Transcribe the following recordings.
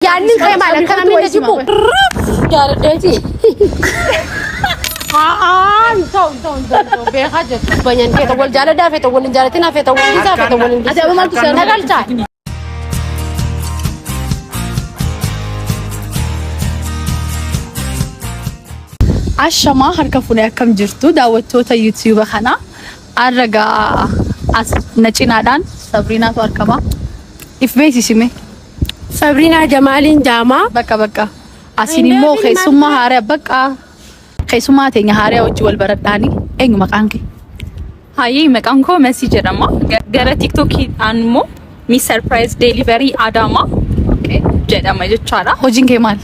Yaadni kee maal akka namni na jibbu? Jaaladheeti. Haa, ta'u ta'u ta'u beekaa jettu. Banyan feeta wal jaaladhaa feeta wal hin jaalatinaa feeta wal dhiisaa feeta wal hin Ati amma maaltu dhiisaa. Na galchaa. Ashamaa harka fuunee akkam jirtu daawwattoota YouTube kanaa. Har'a gaa as na cinaadhaan Sabriinaatu argama. If beeksisime. Sabriinaa Jamaaliin Jaamaa. Bakka bakka. Asin immoo keessummaa haaraa bakka keessummaa teenya haaraa wajji wal baradhaani. Eenyu maqaan kee? Hayyee, maqaan koo Mesii jedhama. Gara TikTokiidhaan immoo Miss Surprise Delivery Adaamaa jedhama jechaadha. Hojiin kee maali?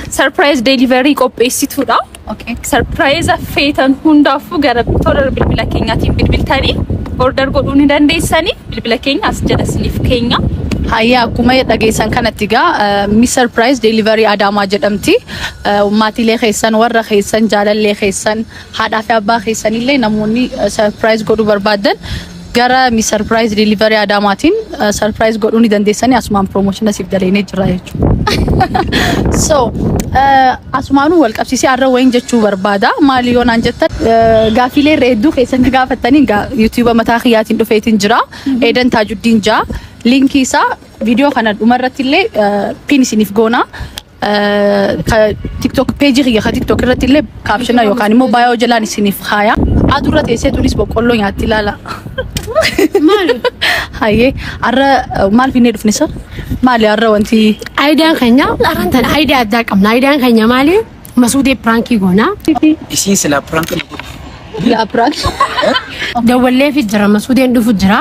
Surprise Delivery qopheessituudha. Surprise feetan hundaafuu gara toora bilbila keenyaatiin bilbiltanii order godhuu ni dandeessanii, bilbila keenya as jala isiniif keenya. Hayyee, akkuma dhageessan kanatti egaa Miss Surprise Delivery Adaamaa jedhamti. Maatiilee keessan, warra keessan, jaalallee keessan, haadhaa fi abbaa keessanillee namoonni surprise godhuu barbaadan gara Miss Surprise Delivery Adaamaatiin surprise godhuu ni dandeessanii, asumaan promotion siif daleenee jira jechuudha. So asumaanuu wal qabsiisee har'a wayin jechuu barbaada. Maali yoo naan jettan, gaaffiilee irra hedduu keessan gaafattanii YouTube mataa kiyyaatiin dhufeetiin jira. Eedan Taajuddiin jaa. Linkii isaa viidiyoo kana dhumarratti illee pin isiniif goona. TikTok peejii kiyya ka TikTok irratti illee caption yookaan immoo bio jalaan isiniif kaaya. Adurra teessee tunis boqqolloo nyaatti ilaala. Maali? Hayyee, har'a maal finnee dhufne sir? Maali har'a wanti? Ideaan keenya har'aan tana idea addaa qabna. Ideaan keenya maali? Masuudee prankii goonaa. Isiin silaa prank na godhu. Yaa prank. Dawwalleefi jira, Masuudeen dhufu jira.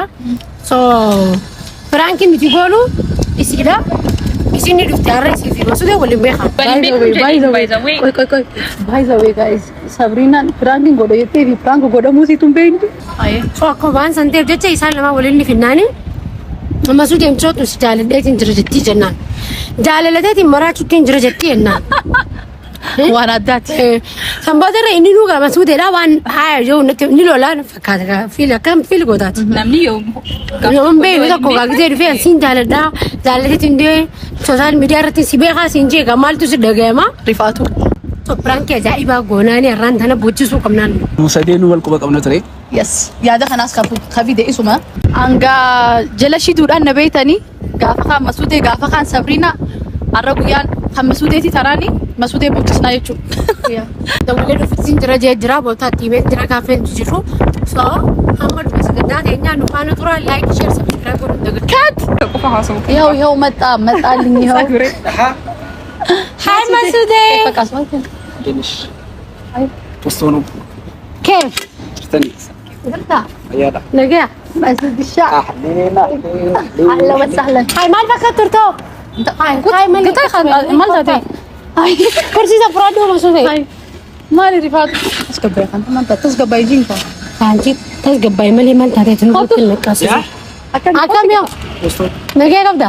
So prankiin nuti goonu isiidha. Isin ni dhufte har'a, isii fi Masuudeen waliin beekan. Waliin beeku jedhee, by the way. Qoy qoy qoy. By the way guys, Sabriinaan prankiin godho jettee fi prank godhamuu siitu hin beektu. Hayyee. So akka waan san ta'eef jecha isaan lamaan waliin ni finnaani. Masuudeen cootu si jaaladheetiin jira jettii jennaan. Jaalalateetiin maraachuutiin jira jettii jennaan. Waan addaati. Kan boodarra inni nuugaa Masuudeedha waan haaya jiru natti ni lolaan fakkaata, feel akkam feel gootaati. Namni yoo Yoon beeknu tokko gaa gisee dhufee siin jaaladhaa jaalateetiin dee social media irratti si beekaa siin jeeqa, maaltu si dhagayama. Rifaatu. So prankii ajaa'ibaa goonaanii har'aan tana boochisuu qabnaan. Nu sadeenuu wal quba qabna ture. Yes. Yaada kanaas kan fide isuma. Hanga jala shiduudhaan na beeytanii, gaafa kaan Masuudee, gaafa kaan Sabriina, har'a guyyaan kan Masuudeeti taraani Masuudee boochisnaa jechuudha. Dawwalee dhufuutiin jira jee jira, bootaa itti himee jira, kaaffeen jiru. So hamma dhufe sagantaa teenyaa nu faana tura, like, share, subscribe godhuun dagataa. Qofa haasa'u. ይኸው ይኸው መጣ መጣልኝ ይኸው። Hi Masuudee. በቃ ስማት። እንዴት ነሽ? ወስቶ ነው። Keef. Jirtanii? Jirta. Fayyaadha. Nagaa. መስድሻ። Ahleen ahleen. አህለን ወሰህለን። Hi, maal fakkaatu turtoo? Hi hi maali? maal taate? Kursiisa furaadhoo Masuudee. Maali rifaatu? Tasgabbaa'e kan maal taate? Tasgabbaa'e jiinka. Anchi tasgabbaa'e malee maal taateetu nurratti hin naqqaasisu. Akkam yoo? ወስቶ። Nagee qabda?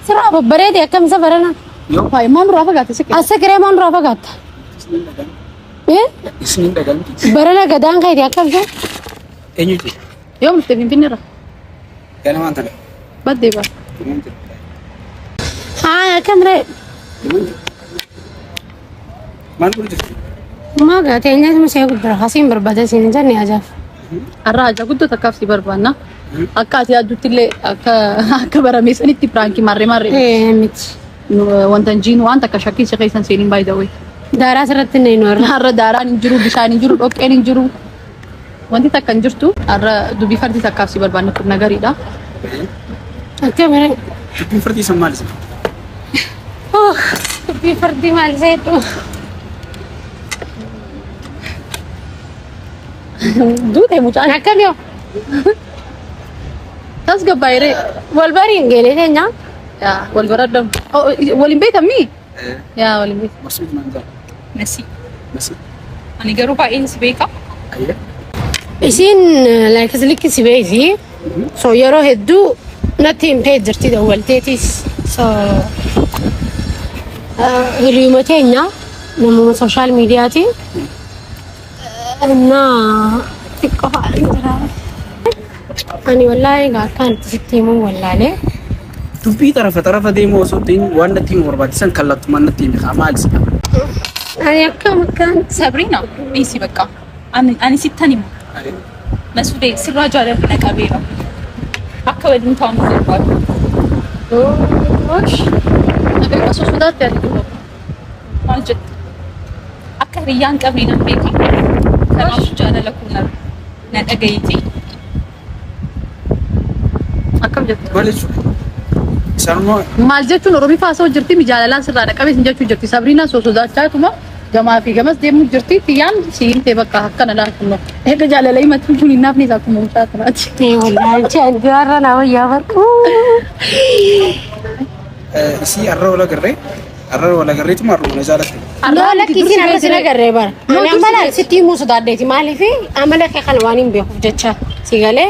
Sirraa babbareede, akkam isa barana? Yoo. Waay, maal nurraa fagaate siqe? Asa kiree maal nurraa fagaatta? Isiniin dhagaan. Eh? Isiniin dhagaan. Barana gadaan keeti akkam isa? Eenyuti? Yoom dhufte Finfinneerra? Ganamaan tana. Baddee bara. Deemaan jira. Haa, akkam ree? Deemaan jira. Maal godhu jirti? Maa gaatee eenyatu see guddura hasiin barbaada siin hin jenne ajaaf. Har'a haja guddoo takkaaf si barbaanna. Akka ati yaaddutti illee akka barame sanitti prankii marree marree. Eh, miti. Wanta hin jiinu waan takka shakkii si keessan seeniin, by the way. Daaraa asirratti hin irra. Har'a daaraan hin jiru, bishaan hin jiru, dhoqqeen hin jiru. Wanti takka hin jirtu. Har'a dubbii fardi takkaaf si barbaanna, kun nagariidha. Akkam ree? Dubbiin fardii san maal isin? Oh, dubbii fardii maal seetu? Duute mucaan. Akkam yoo? Tasgabbaa'ee. Wal bariin geelee teenya. Yaa wal baradhamu. Waliin beekamii? Yaa, waliin beekamu. Masuud maal jedhama? Mesii. Masi. Ani garuu baay'een si beeka. Ayyee. Isiin like likki si beeyti. So yeroo hedduu natti himtee jirti, dawwalteetis. So hiriyuma teenya, namuma social mediaati. እና xiqqoo haadha jira. Ani wallaahi egaa akkaan itti sitti himuu wallaalee. Dubbii xarafa xarafa deemuu osoo hin ta'in waan natti himu barbaachisan kallattumaan natti himi kaa maal isa? Ani akkam akkaan Sabriina dhiisi bakka. Ani sittan hima. Masuudee sirraa jaalalli na qabeera. Akka waliin taa'u barbaadu. Nagaa osoo sodaatte ati duuba. Maal jette? Akka hiriyyaan qabne nan beeka. Kanaafuu jaalala kun na dhagayeeti. Akkam jette? Maal jechuudha? Isaanuma Maal jechuun Oromiffaa haasa'u jirti mi jaalalaan sirraa dhaqabee sin jechuu jirti. Sabriinaa soo sodaachaatuma gamaa fi gamas deemuu jirti. Tiyyaan siin ta'e bakka akkana laatu. Eega jaalala himatu kun hin naafne isaa akkuma mucaa kanaati. Wallaahi ani har'a naa wayyaa barquu. Isii har'a wal agarree har'a wal agarreetuma har'uma na jaalatte. No, lakki isin har'a sin agarree bara. Ani amma laal sitti himuu sodaadheeti maaliif amala kee kana waan hin beekuuf jecha si galee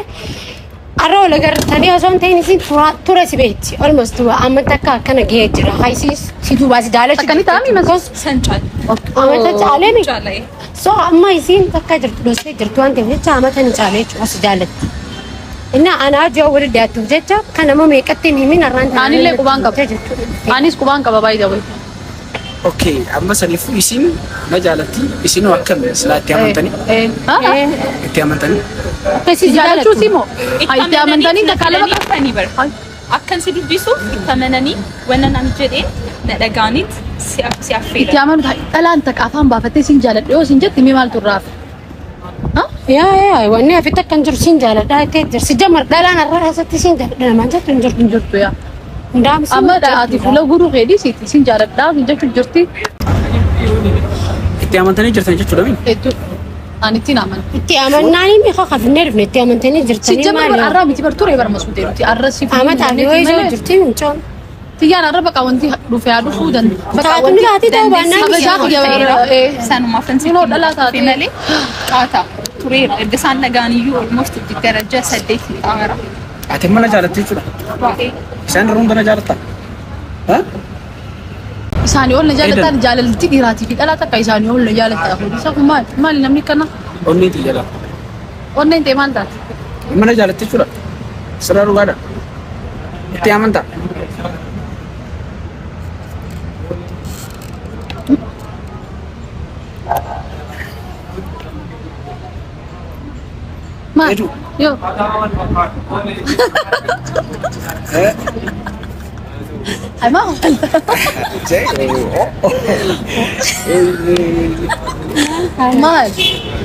har'a wal agartanii osoo hin ta'in isin ture si beekti. Almost amma takka akkana gahee jira. Haisi si duubaa si jaalachuu. Akkani ta'ami mas. San caala. Amata caalee mi? Caala'e. So amma isiin takka jirtu dhoksee jirtu waan ta'eef jecha amata ni caalee jechuudha si jaalatti. Inni anaa ji'a wali dhiyaatuuf jecha kan nama meeqatti hin himin har'aan tana Anillee qubaan qaba. jechuudha. Anis qubaan qaba by the way. Okay, amma saniifuu isin na jaalatti isin akkam silaa itti amantanii itti amantanii Akkasii Si jaalachuu si moo? Itti amantanii takka lama qaba. Bara. Akkan si dubbisuuf itti amananii wanna naan jedheen na dhagaaniit si Itti affeera. amanu dhalaan takka afaan baafattee sin jaaladhe yoo sin jetti mee maaltu irraa hafe? Yaa yaa, wanni afitti akkan jiru sin jaaladha jettee jirti. Si jamar dhalaan har'a keessatti sin jaaladha namaan jettu hin jirtu. Hin jirtu yaa. Hundaam sin Amma ati fuula guruu keedii siiti sin jaaladhaa sin jechuu jirti. Itti amantanii jirtan jechuudha mi? Hedduu. Ani ittiin amana. Itti amannaan himi kakafinnee dhufne itti amantanii Si jirtanii jamar bar maali? arraa miti bar ture bar masuutee nuti arra si Amataa fi wayii isoo jirti mucaan. Tiyyaan arra baqa wanti dhufe haa dhufuu danda'a. Taatu ni taati ta'uu baannaan Kabajaa kiyya bara Sanumaaf kan Kunoo dhalaa taate. malee caata tureera. Erga isaan dhagaan iyyuu almost daraja 8 ta'eera. Ati amma na jaalatte jechuudha. Baay'ee. Isaan irra hunda na jaalatta. Ha? Isaanii ol na jaalatan jaalalti dhiiraatii fi dhalaa takka isaanii ol na jaalata. Isa kun maali? Maali namni kana? Onneeti jala. Onneen ta'e maal taate? Amma na jaalatte jechuudha. Sirraa dhugaadha. Itti amantaa. Maal? Edu. Yoo. Eh? Ay maal? Maal?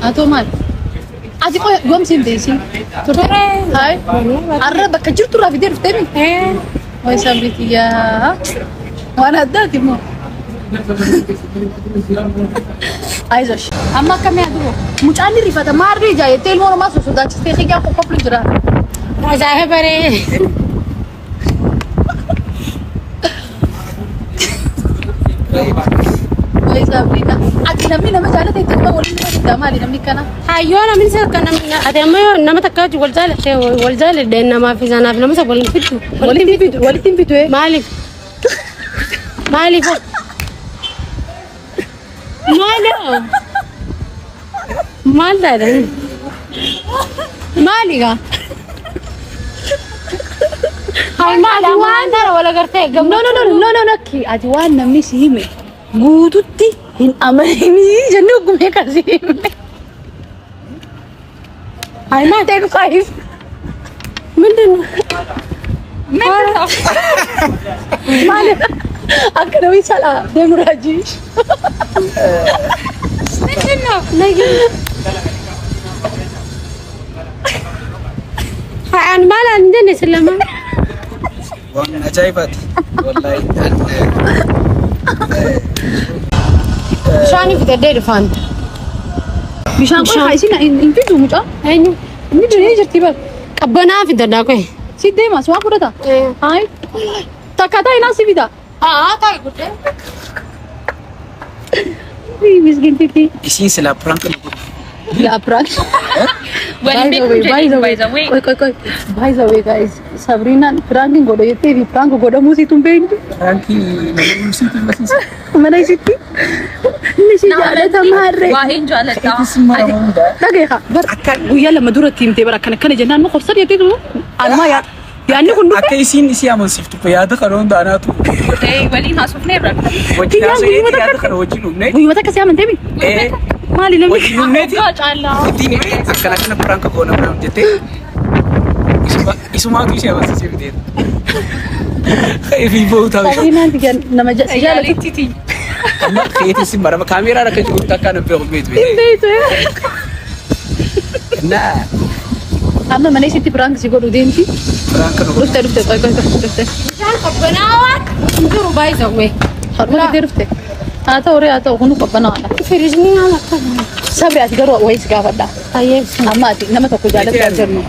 Atoo maal? Ati qoy yoom siin teessi? Turte? Hai. Arra bakka jirtu irraa fidee dhuftee mi? Way sabri yaa. Waan addaati immoo. Ayzosh. Amma akkamii haa duru? Mucaan ni rifata maarree ijaa jettee ilmoo namaa sosodaachistee xiyyaa qoqqoflu jira. Ajaa'iba baree. Way sabrina. Ati namni nama jaalate itti dhuma waliin nama diddaa maali namni kana? Hayyoo namni isa akka namni ati amma yoo nama takka wajjin wal jaalatte wal jaaladhe namaaf sanaaf nama isa waliin fiddu. Walitti hin fidu walitti hin fidu. Maaliif? Maaliif? Maali? Maal taate? Maali gaa? Hai maali waan tara wal agartee No no no no no lakki ati waan namni si hime guututti hin amanini jennee oggumee kan si hime. Hai maal? Take five. ምንድን ነው? ምንድን ነው? Maali? Akka namni salaa deemu raajii. ምንድን ነው? Hai ani maal ani jenne silama. Waan ajaa'ibaati. Wallaahi. Bishaan fidadhee dhufaan. Bishaan kun haa isin hin fidu mucaa. Eenyu? Inni jiree jirti bar. Qabbanaa fidadhaa qoy. Si deemas waa fudhata. Hayi. Takka taa'e naa si fida. Haa taa'e guddee. Miskin titi. Isiin silaa prank nu godhu. Yaa prank. Waliin beeku jedhee by the way. Qoy qoy qoy. By the way guys, Sabrinaan prankin godho jettee fi prank godhamuu siitu hin beektu. Prankii nama dhumsiitu hin barsiisa. Mana isitti. Inni si jaalata maarree. Waa'een jaaladha. Dhageeqa. Bar guyyaa 2 duratti himtee bara akkana akkana jennaan nu qobsan jettee tu. Anumaa yaa Yaadni kun dhufe. Akka isiin isii amansiiftu yaada kana hunda anaatu. Waliin haasofnee irra. Wajjin haasofnee yaada kana wajjin uumne. Guyyuma takka si amantee mi? Maali namni? Wajjin uumneeti. Caalaa. Ittiin himee akkana akkana prank goona biraan jettee isumaatu isii amansiisee fiteera. Fi ba'uu taa'u. Sabriinaan nama si jaalatu. Amma keetiin si marama kaameeraan akka jiru takka na beeku beektu. Hin beektu. Naa Amma mana isitti prank si godhu deemti. Prank nu godhu. Dhufte dhufte qoy qoy qoy dhufte. Bishaan qabbanaawaa hin jiru baay'ee. Harma fidee dhufte. Haa ta'u ree haa ta'u kunu qabbanaadha. Firiijni haala akkam. Sabri ati garuu wayii si gaafadha. Ayyee. Amma ati nama tokko jaalachaa jirnu.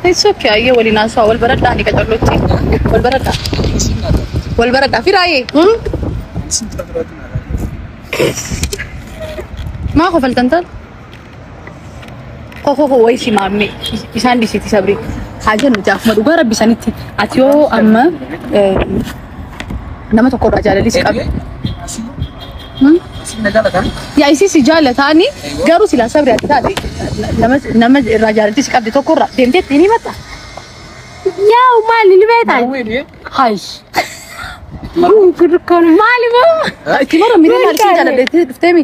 It's okay ayyee waliin haasawaa wal baradhaa ni qacarlotti. Wal baradhaa. Wal baradhaa firaayee. Maa kofaltan tal? Koko koo wayii si maamme isaan dhisiiti sabri. Haa jennu akkuma dhugaa rabbi sanitti ati yoo amma nama tokko irraa jaalalli si qabe. Yaa isii si jaalataani garuu silaa sabri ati taate nama irraa jaalalli si qabde tokko irraa deemtee ittiin himatta. Yaa maali ni beektaa? Hay. Kun maali moo? Itti mara miidhaa maal si jaaladhe dhuftee mi?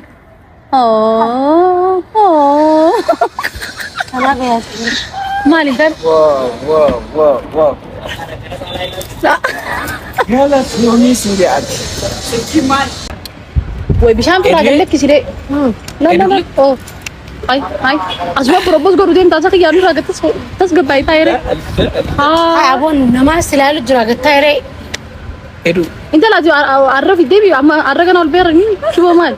Oh, oh. Kanaaf yaa Maali tan? Wow wow wow wow. Galatoomii si jedhati. Way bishaan biraa gad lakkisiree. La la la. Oh. Ay ay. Asuma propose godhu deemtaa isa xiyyaarri irraa gad tasgabbaa'ee taa'ee. Haa aboon namaa silaalu jira gattaa yeree. Edu. Intala ati arra fiddee bi amma arra kana ol beerani shuba maal?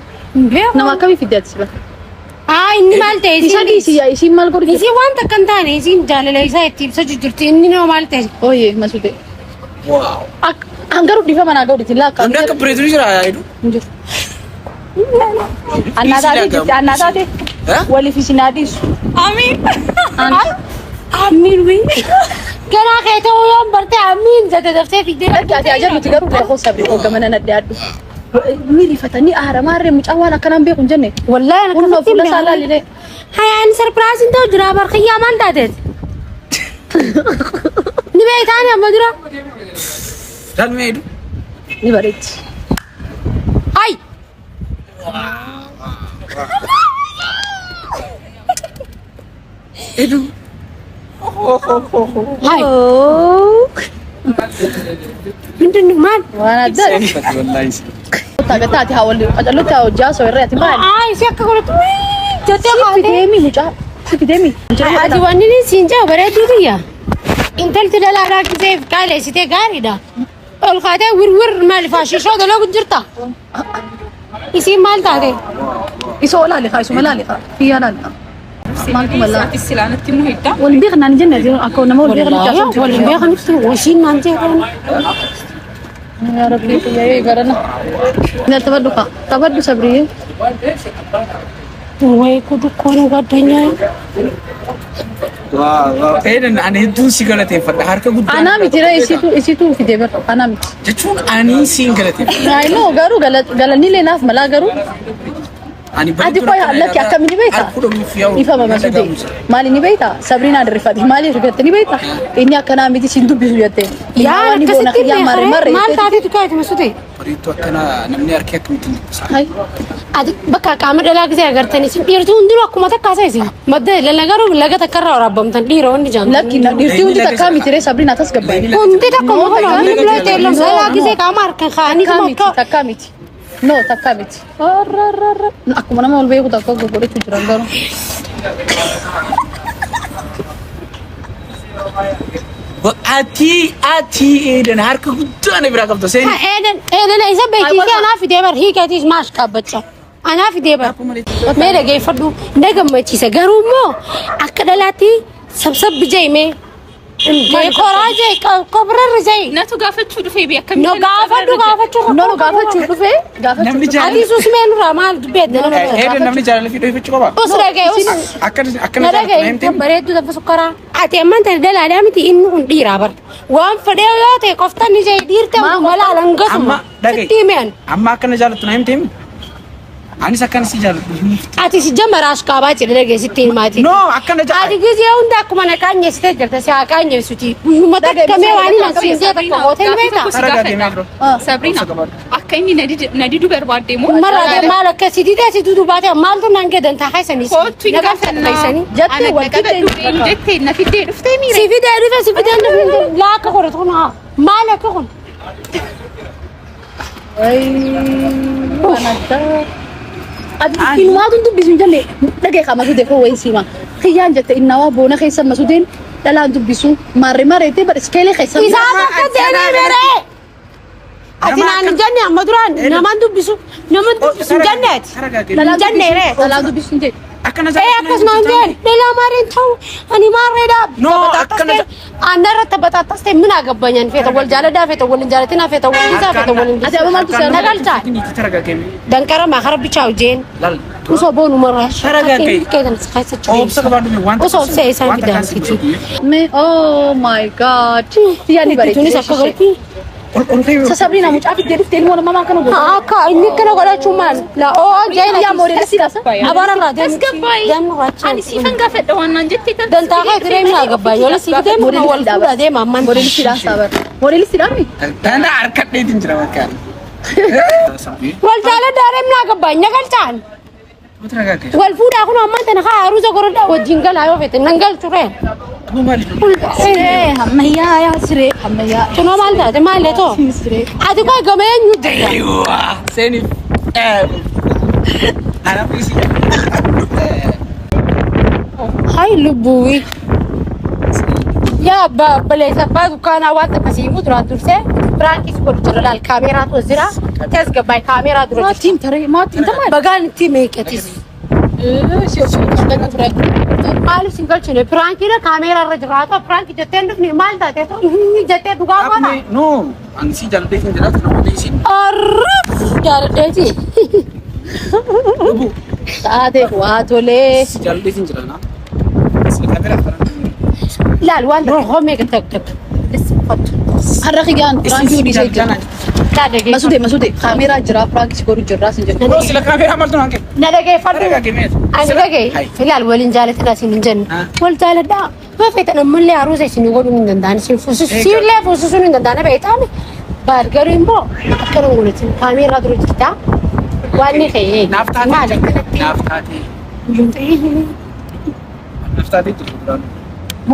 Nama akkamii fiddee ati sila? Haa inni maal ta'e Isa dhiisi yaa isiin maal godhu Isiin waan takka hin taane isiin jaalala isaa itti ibsachuu jirti inni nama maal ta'e. Ooyee masuute. Wow. Hangaruu dhiifama naa godhiti laa akka. Namni akka bareedu jira edu. Hin jiru. Annaa taate jirti annaa taate waliif isin haa dhiisu. Amiin. Amiin wii. Ganaa kee ta'uu yoon barte amiin jette daftee fiddee. Ati ajaja nuti garuu beekoo sabri hooggamana nadhee addu. Ni rifatanii aara maarree mucaan waan akkanaan beeku hin jenne. Wallaahi ana Kunoo fuula isaa laallee. Haa ani sarpiraaziin ta'u jira barqiyyaa maal taateet? Ni beektaani amma dura. Galmee edu. Ni bareechi. Hay. Edu. Hay. ምንድን ነው ማን? Waan addaa. Taate haa wal qacarlotti haa hojjaa osoo irra ati maali? Ay si akka godhatu jettee Si kaatee. fideemi mucaa. Si fideemi. Ati wanni inni siin jedhu bareedduu biyya. Intalti dhalaadhaa giseef qaaleessitee gaariidha. Ol kaatee wirwir maal faashishoo dalagu jirta. Isiin maal taate? Isa olaali haa isuma laali haa. Biyyaa laali haa. Maaltu mallaa? Ati silaa natti immoo hidda. Waliin beekan naan jenne akka nama wal beekan nuti haasoftu. Waliin beekan ibsu wasiin naan jedhan. Yaa Rabbi yaa barana. Na taphadhu kaa taphadhu sabriyyee. ወይ ጉድ እኮ ነው ጓደኛዬ። Wow wow. Edan ani hedduun si galateeffadha harka guddaa. Anaa miti ree isitu isitu fidee bara anaa miti. Jechuun ani siin galateeffadha. I know garuu galanni naaf malaa garuu Ani ati qoy lakki akkami ni beektaa? Harkuu dhabuuf yaa'u. Ifama masuute maali ni beektaa? Sabriin rifate maali rifatte ni beektaa? Inni akkanaa miti siin dubbisu jettee. Yaa Inni boona akkasitti kiyyaa marre marre maal jettee. taateetu kaayete masute? Bareedduu akkana namni harkee akkamitti dubbisa. Hai. Ati bakka qaama dhalaa gisee agartan isin dhiirtuu hundinuu akkuma takka haasa isin. Madda lagaruu laga takkarraa waraabamtan dhiira wanni jaamtan. Lakki dhiirtii hundi takkaa miti ree Sabriin atas gabbaa'e. Hundi takka No, muka takkaa namni miti. biraa ta'e No, dhalaa no. gisee qaama harkaan kaa'anii Takkaa miti takkaa miti. No takkaa miti. Arrararra. Akkuma nama ol beeku takka godhachuu jiran garuu. Ati ati Edan harka guddaa na biraa qabda seeni. Eeden eeden isa beeksisee anaa fidee bar hiikeetiis maash qabbachaa. Anaa fidee bar. Mee dhageeffadhu na gammachiisa garuu immoo akka dhalaatti sabsabbi jee mee koraa jee kobrarri jee. Natu gaafachuu dhufee bee akkamitti? No gaafadhu gaafachuu No no gaafachuu dhufee gaafachuu Namni dhufee. Ati sus mee nurraa maal dubbeedda nama bira. Edan namni jaalala fi dhoofachuu qaba. Us dhagee us. Akkana akkana Na jaalatu na dhagee himteen. bareedduu tafa sukkaraa. Ati ammaan tana dhalaadhaa miti inni kun dhiiraa bar. Waan fedhee yoo ta'e qoftaan ni jee dhiirte Maa walaa Amma langasuma. dhagaye. Sitti himeen. Amma akkana jaalatu na himteen. Anis akkan si jaalladhu. Ati si jamara ashkaabaa jedhe dhageessitti himaati. No, akkana ja'a. Ati gizee hunda akkuma na qaanyeessitee jirta si haa qaanyeessuti. Guyyuma takka mee waan hin asiin jee takka gootee hin beektaa? Sabrina, akka inni na didu barbaadde moo? Umarraa maal akka si didee si dudu baate maaltu naan geedan taa keessanii? Kootu hin gaafannaa. Jettee wal qixxee jettee na fiddee dhuftee miire. Si fidee dhufe si fidee dhufe laa akka godhatu kun haa maal akka kun? Inumaatu dubbisu hin jenne dhagee qaba Masuudee koo wayii siima. Kiyyaan jette innawaa boona keessa Masuudeen dhalaan dubbisu maarree mareetee bara iskeelee keessa. Isaan akka deemee beree. Ati naan hin jenne amma duraan namaan dubbisu namaan dubbisu hin jenne ati. Dhalaan Jenne ree. Dhalaan dubbisu hin jenne. Akkana Ee akkasuma hin jenne dhalaa maareen ta'u ani maarreedha. No, akkana Aanarratti baxaaxas ta'e mina gabbanyan feeta wal jaaladhaa feeta wal hin jaalatinaa feeta wal dhiisaa feeta wal hin Ati amma maaltu si Na galchaa. Danqara maakara bichaa hojjeen. Lal. Osoo boonu marraa. Taragaa Keetan si keessa jiru. Obsa qabaadhu wanta. Osoo obsa isaan fidan fiti. Me oh my God. Kiyyaan ni bareetti. Tunis akka galti. Sabrina mucaa fiddee dhuftee ilmoo namaa kana godhu. Akka inni akkana godhachuu maal? La oo jeen Kiyyaa moodeelisiidha sa? Abaararraa deemu. Tasgabbaa'ii. Deemnu raachaa. Ani siifan gaafadha waan naan jettee tan. Dantaa kee tiree mina gabbaa yoo si fidee murna wal fuudha deema amman. Moodeelisiidha sabar. Moodeelisiidha mi? Tana harkadheetiin jira bakka. Wal jaaladhaa deemna gabbaa nya galchaan. Wal fuudhaa kun amman tana haa haruusa gorodhaa wajjin galaa yoo fete nan galchu ree. Siree ammayyaa yaa siree ammayyaa. Tunoo maal taate maal leetoo? Siree. Ati koo gama eenyu jirta? Seeniif. Anaaf isi. Hai lubbuwi. Yaa abbaa obboleessa abbaa dukkaanaa waan akkasii himu duraan dursee piraankis godhu jira laal kaameeraatu as jira. Tasgabbaay kaameeraa dura jirti. Maatiin taree maatiin tamaa. Bagaan itti meeqatis. Maaliif sin galchine piraankiidha kaameeraa irra jiraata piraankii jettee hin dhufne maal taate jettee dhugaa goona. No, ani si jaalladheetiin jira namoota isin. Arraf jaaladheeti. Taate waa tolee. Si jaalladheetiin jira na. Sila kaameeraa kana. Laal waan tokko hoo meeqa takka takka. Har'a kiyyaan piraankii hojii jira. Masuudee Masuudee kaameeraa jira piraankii si godhu jirra sin jedhu. No, sila kaameeraa maaltu naan kenna? Na dhageeffadhu. Ani dhagaye ilaal waliin jaalatina isin hin jennu. Wal jaaladhaa. Yoo feetan ammallee haruusa isin godhuu hin danda'an. Isin fuusisuu siillee fuusisuu hin danda'an beektaani. Baal garuu immoo akkana godhatin kaameeraa dura jirta. Waan ni ka'ee. Naaf taatee Maal jirti. akkanatti? Naaf taatee. Naaf taatee jirti duraan.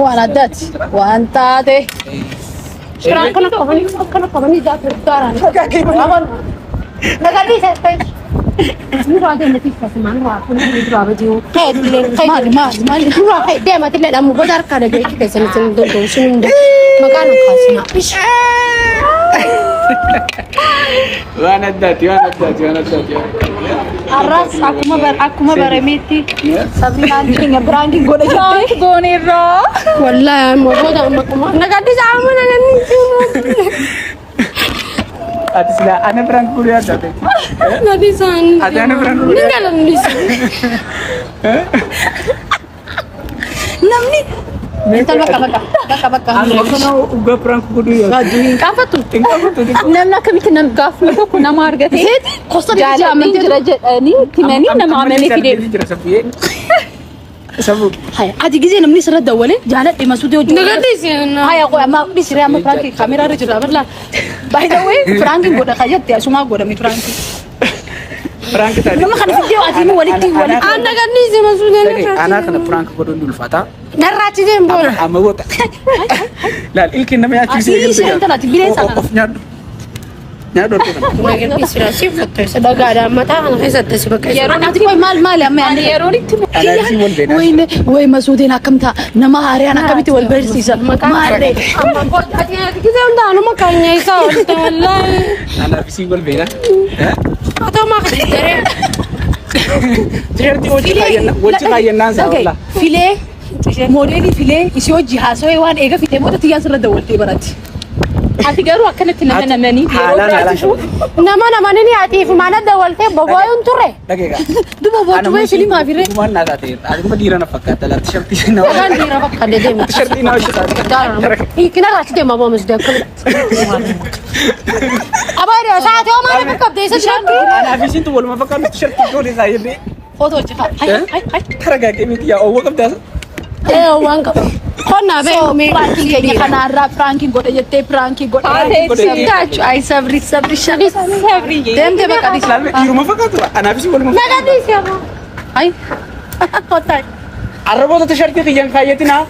Waan addaati. Waan taate. Suuraan akkana qabanii akkana qabanii jaatu gaaraan. Nagadii seettee. Nurraa deemati fasimaan waa kun duraa badii. Ka'eetillee Maali maali maali. Nurraa ka'e deematillee dhammu booda harkaa dhageetti keessan isin danda'u sun hunda maqaan hin kaasina. Waan addaati, waan addaati, waan addaati. Har'as akkuma akkuma barameetti Sabrinaan keenya piraankiin godha jettee. Gooneerraa. Wallaahi amma booda amma kuma nagadii saamu nagadii. Ati sila ana biraan godhuu yaadda ta'e. Nagadii saan. Ati ana biraan godhuu Ni galamnis. Namni Intal bakka bakka bakka bakka. Akkana dhugaa prank godhuu yaadda. Hin qaanfattu. Hin qaanfattu. Namni akkamitti nam gaafni tokko nama argate Kosta jaalatee jira jedhanii timanii nama amanee fidee jira saffiyee. Safu. Haya, ati gisee namni sirra dawwale jaaladhe Masuudee hojii. Nagadii saan. Haya, qoy amma dhisiree amma piraankiin kaameeraa irra jira bal'aa. By the way, piraankiin godha kayyatti asumaa godhame piraankiin. Prank taate. Nama kana fiddee ati nu walitti walitti. An nagadii sima suudeen. Anaa kana prank godhuun ni ulfaata. Narraachisee hin boona. Amma goota. Laal ilkiin nama nyaachisee Asii isheen tanaati bineensa kana. Of nyaadhu. Nyaadhu harka kana. Nagadii sira si fottoo isa dhagaadhaan mataa kana keessatti si bakka isa. Ati qoy maal maali amma Ani yaadne. yeroon itti Anaa si wal beenaa. Wayne way Masuudeen akkam ta'a nama haaraan akkamitti wal barsiisa maallee. Amma booda ati ati gisee hunda anuma kaanya isaa oolta wallaahi. Anaa si wal beenaa. Otoo maa kan daree. Tisheertii wajji kaayyannaan isaa wallaa. Filee moodeelii filee isii hojii haasawee waan eega fitee booda tiyyaan sirra dawwaltee baratti. Ati garuu akkanatti nama namanii yeroo Haalaan haalaan biraatifu Nama namanini atiif mana dawaltee bobo'uun turre. Dhageegaa. Duba boojubee filimaa firee. Dhugumaan naa taate. Ati kuma dhiira na fakkaata laatti shartii nama. Dhagaan dhiira bakka deemu. Shartii nama shitaata. Hiikina irratti deema boomus deemu. Abaadoo sa'aatii homaa nama qabdee isa jiraatti. Anaaf isintu waluma fakkaatu shartii ijoollee isaa jennee. Footoo hojjetaa. Hai hai hai. Taragaagee miti yaa oowwa qabdaasa. Ee waan qabu. Qonnaa beeku mee. Prankiin keenya kanarraa prankiin godhe jettee prankii godhe. Haatee Gaachu ay sabri sabri shani. sabri. Deemtee bakka dhiisi. Ilaalme dhiiruma fakkaatu anaaf isin waluma fakkaatu. Nagaa dhiisi aboo. Ay. Kottaa. Arraboota shartii kiyyaan kaayyatinaa.